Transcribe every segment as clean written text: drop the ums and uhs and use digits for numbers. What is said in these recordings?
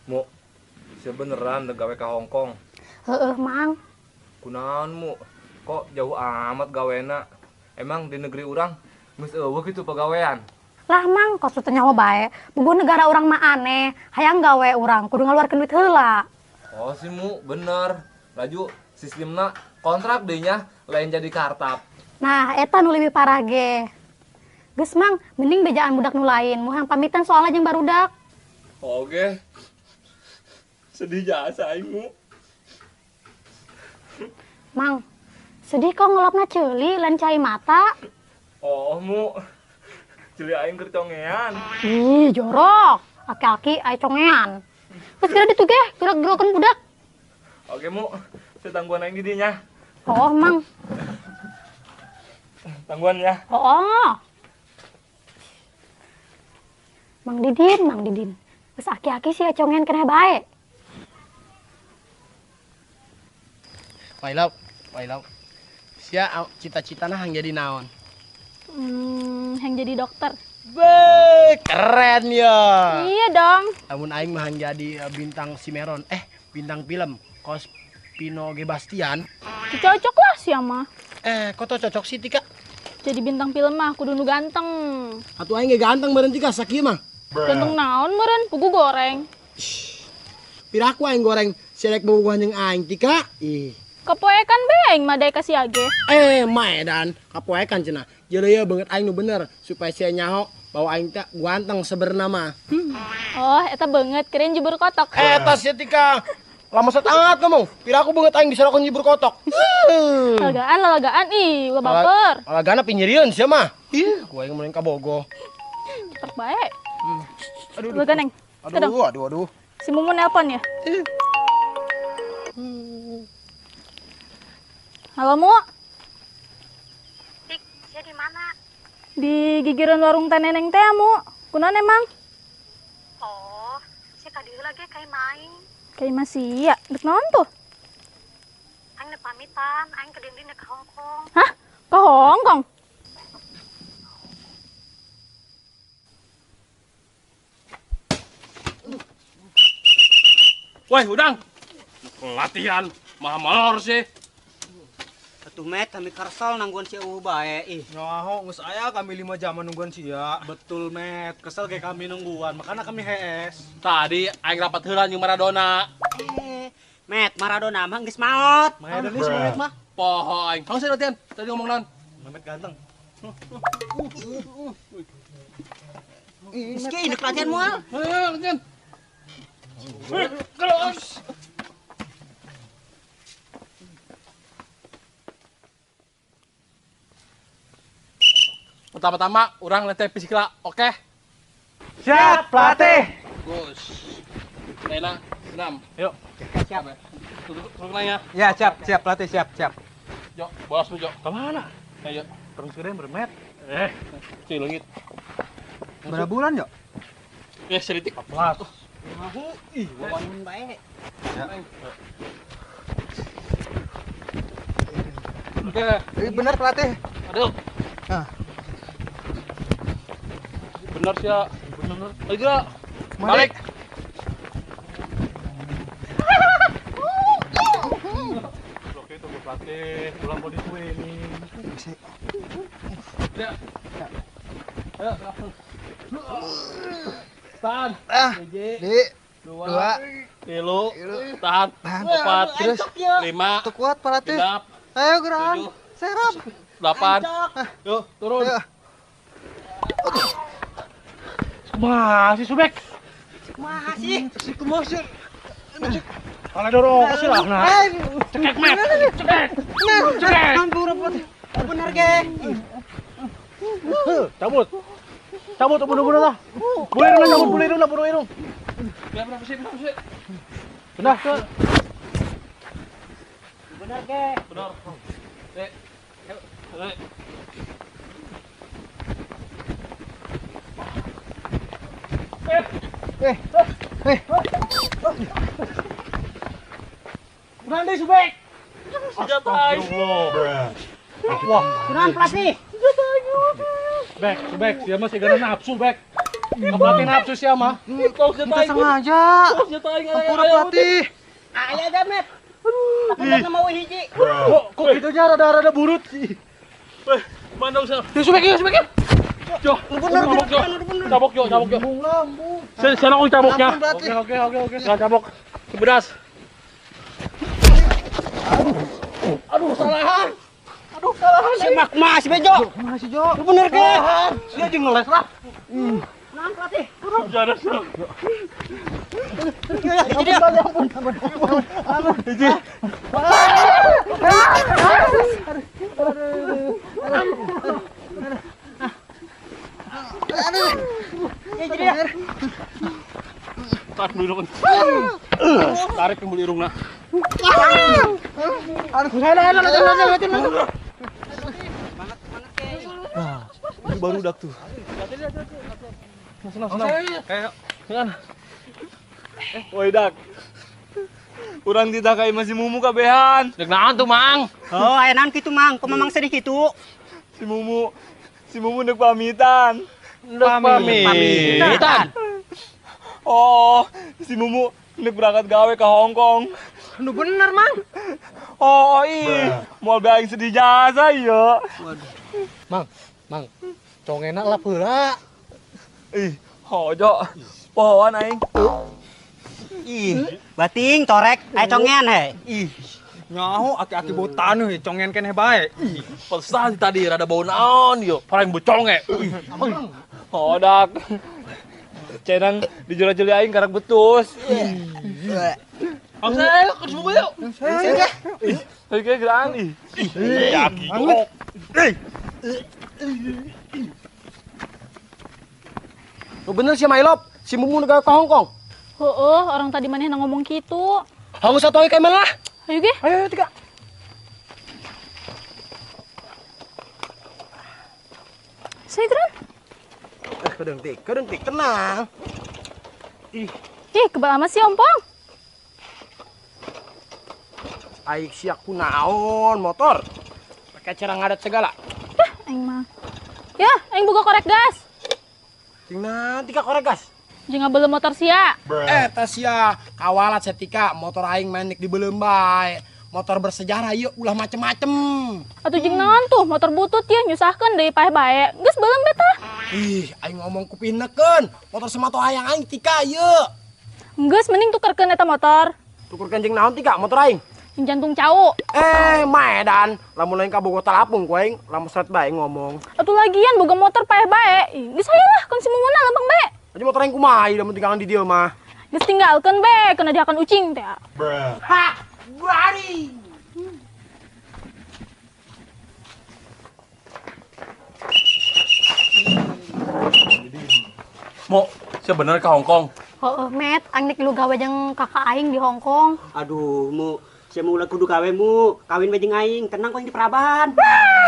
Mu, sebeneran gawe ka Hong Kong. Heeh, Mang. Kunaon mu? Kok jauh amat gawena? Emang di negeri urang geus eueuh kitu pagawean? Lah Mang, kos teu nyaho bae. Bubuh negara urang mah aneh, hayang gawe urang kudu ngaluarkeun duit heula. Oh si mu, bener. Laju sistemna kontrak deui nya lain jadi kartap. Nah, eta nu leuwih parah ge. Geus Mang, mending bejaan budak nu lain, mu hayang pamitan soalna jeung barudak. Oke. Sedih jasa aing mu. Mang, sedih kok ngelapna ceuli lain cai mata. Oh mu, ceuli aing keur congean. Ih, jorok. Aki-aki aing congean. Geus geura ditu ge, gerak-gerokan budak. Oke mu, saya tangguhan aing di dinya. Oh, Mang. Tangguhan ya. Oh. Mang Didin, Mang Didin. Geus aki-aki sih congean keneh bae. My love, my love. Sia cita-citana hang jadi naon? Hang jadi dokter. Be, keren ya. Iya dong. Lamun aing mah hang jadi bintang simeron, bintang film kos Pino Gebastian. Cocok lah sia mah. Kok tau cocok sih Tika? Jadi bintang film mah kudu nu ganteng. Atuh aing ge ganteng meureun Tika sakieu mah. Ganteng naon meureun, pugu goreng. Piraku aing goreng selek bobogohan jeung aing Tika. Ih. Kapoekan be aing mah daek ka sia ge. Maedan, kapoekan cenah. Jeuleuh banget aing nu bener supaya sia nyaho bahwa aing teh ganteng sebenarna mah. Oh, eta beungeut keren jebur kotok. Eta sia Tika. Lama setangat ngomong. Piraku beungeut aing disorokkeun jebur kotok. Lalagaan, lalagaan ih, ulah baper. Lalagaana pinyerieun sia mah. Ih, ku aing mending ka Bogo. Tetep bae. Aduh, aduh. Aduh, aduh, aduh. Si Mumun nelpon ya? Halo, Mu. Tik, sia di mana? Di gigireun warung teh Neneng teh, Mu. Kunaon emang? Oh, sia ka dieu lagi ka imah aing. Ka imah sia? Dek naon tuh? Aing pamitan, aing ke dinding ke Hong Kong. Hah? Ke Hong Kong? Woi, udang. Latihan mah molor sih. Atuh met kami kesel nangguan si eueuh bae ih. Nyaho geus aya kami 5 jam nungguan sia. Betul met, kesel kayak kami nungguan, makanya kami hees. Tadi aing rapat heula jeung Maradona. Met, Maradona mah geus maot. Maradona sih met mah. Poho aing. Kamu sih latihan, tadi ngomong naon? Memet ganteng. Geus ge induk latihan moal. Heuh, latihan. Terus. Pertama-tama, orang latihan fisik lah, oke? Siap, pelatih. Gus. Lena, 6. Yuk. Siap. Turun ya. Ya, siap, siap, pelatih, siap, siap. Jok, bolas lu, Jok. Kemana? Ayo. Terus gede bermet. Cuy, lengit. Berapa bulan, Jok? Ya, seritik. 14. Ih, wawan bae. Ya. Oke. Benar, pelatih. Aduh. Nah. Benar sih ya. Benar. Ayo gerak. Balik. Oke, tunggu pelatih. Pulang body gue ini. Ya. Ayo. Tahan. Di. 2 3 tahan. 4 terus 5. Tuh kuat pelatih. 6. Ayo gerak. Serap. 8. Yuk, turun. Kumaha sih Subek? Kumaha sih? Kumaha sih? Kalau dorong sih lah. Nah. Cekek met. Cekek. Cekek. Ampun, bener ge. Cabut. Cabut bunuh-bunuh lah. Boleh irung cabut, boleh irung lah, bunuh irung. Berapa sih? Berapa sih? Benar. Bener ge. Benar. Kurang deh Subek. Senjata aing. Wah, kurang pelatih. Senjata aing. Bek, Subek, sia mah sigana nafsu, Bek. Pelatih nafsu sia mah. Kita sengaja. Ampura pelatih. Aya da Met. Aduh. Mau hiji. Kok gitunya rada-rada burut sih. Weh, mana usah. Subek ya, subek ya. Jo, bener jo. Cabok jo, cabok jo. Lambung. Sana aku caboknya. Oke. Jangan cabok. Sebedas. Aduh, salahan. Aduh, salahan. Semak mas Bejo. Masih Jo. Bener ke? Dia jeung ngeles lah. Naon pelatih? Jangan serang. Ya, hiji dia. Ampun, ampun, ampun. Hiji. Hiji dia. Tarik bulu irung. Tarik bulu irungna. Aduh, aduh. Nah, itu baru dak tuh. Senang, senang. Kayak. Woi dak. Urang tidak kayak masih Mumu kabehan. Dek naon tuh, Mang? Oh, aya naon kitu, Mang? Kok Mamang sedih kitu? Si Mumu ndek pamitan. Ndek pamitan. Oh, si Mumu ndek berangkat gawe ke Hong Kong. Nu bener, Mang. Oh, ih, moal be aing sedih jasa ieu. Waduh. Mang, Mang. Congena lap heula. Ih, hojo. Pohoan aing. Ih, bating torek aya congean he. Ih. Nyaho aki-aki bau taneuh congen keneh bae. Ih, pesan tadi rada bau naon yo, paling boconge. Oh, dak. Cenang di jura-juli aing karak betus. Oke, ayo ke semua yuk. Ih, tadi kayak geraan ih. Ya, gitu. Lu bener sih Mailop, si Mumu nu gawe ka Hong Kong. Heeh, orang tadi manehna ngomong kitu. Hangus satu kayak mana lah. Ayo ge. Ayo, ayo tiga. Saya geran. Kedeng tik, tenang. Ih. Ih, kebal amat sih ompong. Aik siak kunaon motor. Pakai cara ngadat segala. Yah, aing mah. Ya, aing boga korek gas. Tingna tiga korek gas. Jeung ngabeuleum motor sia. Eta sia, kawalat setika motor aing manik dibeuleum bae. Motor bersejarah ieu ulah macem-macem. Atuh jeung naon tuh motor butut ya nyusahkeun deui paeh bae. Geus beuleum be tah. Ih, aing ngomong kupinekeun. Motor semato hayang aing tika ieu. Geus mending tukerkeun eta motor. Tukerkeun jeung naon tika motor aing? Jeung jantung cau. Maedan, lamun lain ka Bogor talapung ku aing, lamun seret bae ngomong. Atuh lagian boga motor paeh bae. Ih, geus hayu lah kun si Mumuna lempeng bae. Aja motor aing kumaha ieu mun tinggalan di dieu mah. Geus tinggalkeun bae, kena dihakan ucing teh. Ha, bari. Mo, sebenarnya ke Hong Kong. Heeh, Met, aing nek lu gawe jeung kakak aing di Hong Kong. Aduh, Mu, sia mah ulah kudu gawe mu, kawin we jeung aing, tenang kok aing di paraban.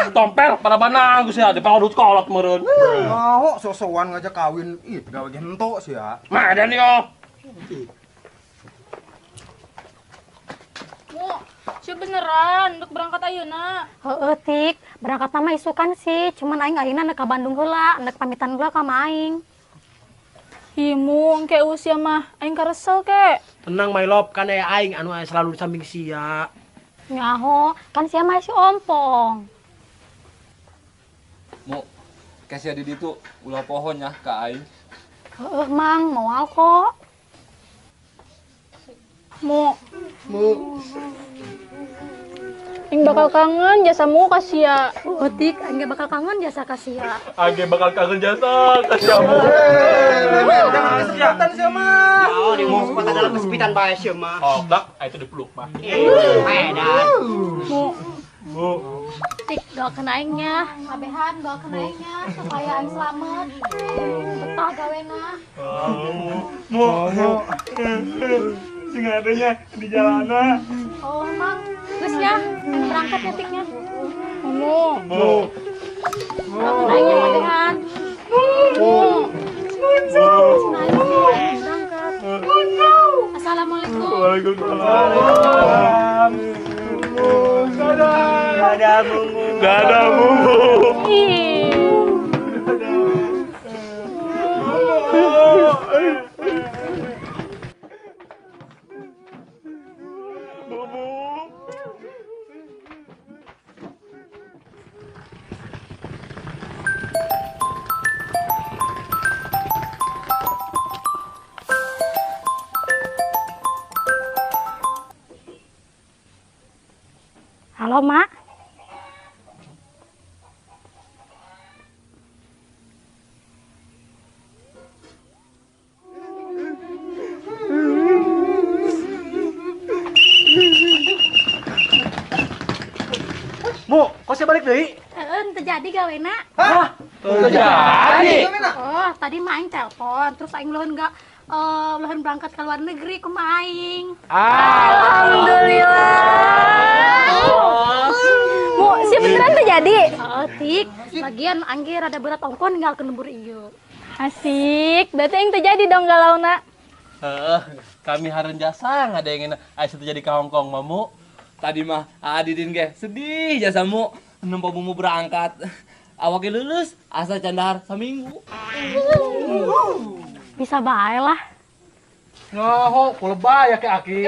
Tompel paraban geus ya, dipangodut kolot meureun. Nyaho sok-sokan ngajak kawin, ih gawe ge hento sia. Maedan yo. Mu, sia beneran ndek berangkat ayeuna. Heeh, Tik, berangkat mah isukan sih, cuman aing ayeuna ndek ka Bandung heula, ndek pamitan heula ka ma aing. Hi, Mu, engke usia mah aing karesel ke. Tenang my love, kan aya aing anu aya selalu di samping sia. Nyaho, kan sia mah si ompong. Mu, kasih di ditu ulah pohon ya ka aing. Heeh, Mang, moal kok. Mu, Mu, aing bakal kangen jasamu ka sia. Heeh, Tik, aing ge bakal kangen jasa ka sia. Aing bakal kangen jasa ka sia Mu. Jangan kesempitan sia mah. Naon ieu kesempatan dalam kesempitan bae sia mah. Oh, dak, itu dipeluk mah. Maedan. Mu, Mu. Tik, doakeun aing nya, kabehan doakeun aing nya supaya aing selamat. Betah gawena. Mu, sing adanya di jalanan. Oh, Mang, geus ya, aing berangkat ya Tiknya. Mu, Mu. Doakeun aing nya kabehan. Mu. Aing berangkat. Assalamualaikum. Waalaikumsalam. Dadah. Dadah Mumu. Dadah Mumu. Ih. Mumu. Halo, Mak. Mu, kok saya balik deui? Heeh, teu jadi gawena. Hah? Teu jadi. Oh, tadi mah aing telepon, terus aing leuheun enggak leuheun berangkat ke luar negeri kumaha aing. Alhamdulillah. Mu, sih beneran teu jadi? Heeh, Tik. Lagian aing ge rada berat ongkoh ninggalkeun lembur ieu. Asik, berarti aing teu jadi dong galauna. Heeh, kami hareun jasa ngadengin aya teu jadi ka Hongkong mah, Mu. Tadi mah Adidin ge sedih jasamu nempo Mumu berangkat. Awake lulus asa candar saminggu. Bisa bae lah. Nyaho, kulebay ya ke aki.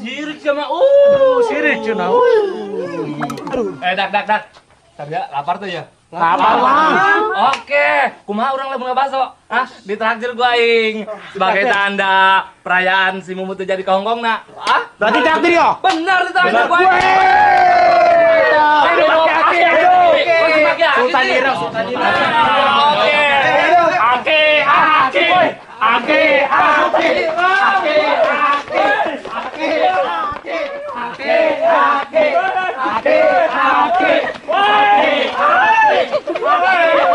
Sirik sama sirik cenah. Aduh. Dak dak dak. Tadi lapar tuh ya? Lapar lah. Oke, kumaha urang lamun ngabaso? Ah, ditraktir gua aing sebagai tanda perayaan si Mumu tuh jadi ke Hongkong na. Ah, berarti traktir yo? Benar ditraktir gua. Sultan Irang, Sultan Irang. Oke. Oke, oke. Oke, oke. Oke, oke. Oke, oke. Oke, oke. Oke, oke.